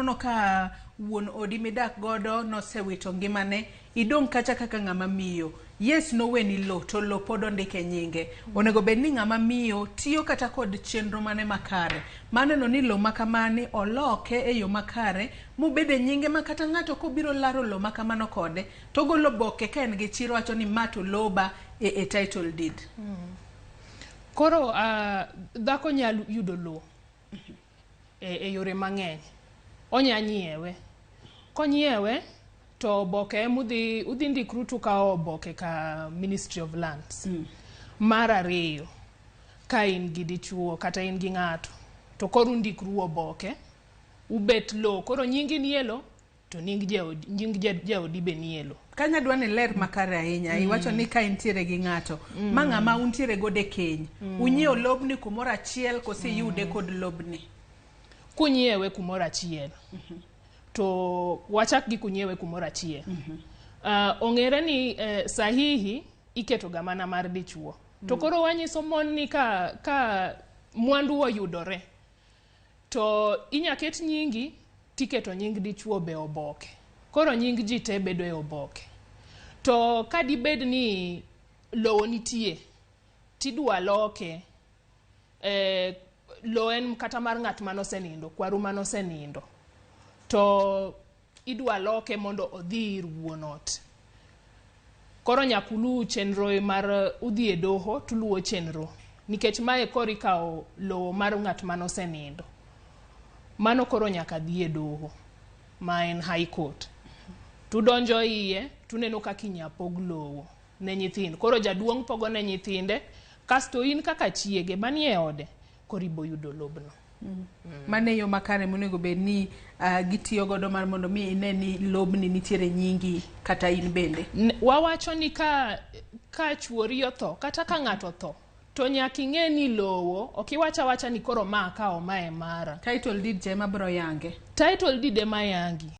No ka wuon odi midak godo nosewito ngimane, idong' kacha kaka ng'ama miyo. Yes, noweni lo, to lo pod ondike nyinge. Onego bed ni ng'ama miyo tiyo kata kod chenro mane makare. Maneno ni lo makamani oloke e yo makare mobed e nyinge ma kata ng'ato kobiro laro lo makamano kode, to ogolo oboke ka en gi chir owacho ni ma to loba e title deed. Koro dhako nyalo yudo lo e yore mang'eny. Onya nyiewe. Konyiewe to oboke emudhi udhi ndikru tukawo oboke ka Ministry of Lands. Mar ariyo, ka in gi dichuo kata in gi ng'ato to koro undikru oboke ubet lo koro nyingi nie lo to nying jaodi, nying jaodi be nie lo. Kanya dwa ni ler makare ahinya. Iwacho ni ka intiere gi ng'ato, ma ng'ama untiere godo e keny, unyiewo lobni kumoro achiel kose iyude kod lobni? Kunyiewe kumoro achiel. To wachak gi kunyiewe kumoro achiel. Ong'ere ni sahihi iketo ga mana mar dichuo. To koro wanyiso mon ni ka mwandu oyudore to inya ket nyingi tiketo nying dichuo be oboke. Koro nying ji te bedo e oboke. To ka dibed ni lowo nitie tidwa loke, lowo en kata mar ng'at manosenindo, kwaru manosenindo, to idwa loke mondo odhi ir wuon ot. Koro nyaka uluw chenro mar udhi e doho tuluwo chenro nikech mae koro ikawo lowo mar ng'at manosenindo. Mano koro nyaka dhi e doho ma en High Court. Tudonjo iye tuneno kaka inya pog lowo ne nyithindo. Koro jaduong' pogo ne nyithinde kasto in kaka chiege manie ode koro ibo yudo lobno. Mano e yo makare monego bed ni gitiyo godo mar mondo mi ine ni lobni nitiere nyingi kata in bende. Wawacho ni ka chuori otho kata ka ng'ato otho to nyaka ing'e ni lowo ok iwach awacha ni koro ma akawo ma e mara. Title deed cha ema biro yange. Title deed ema yangi.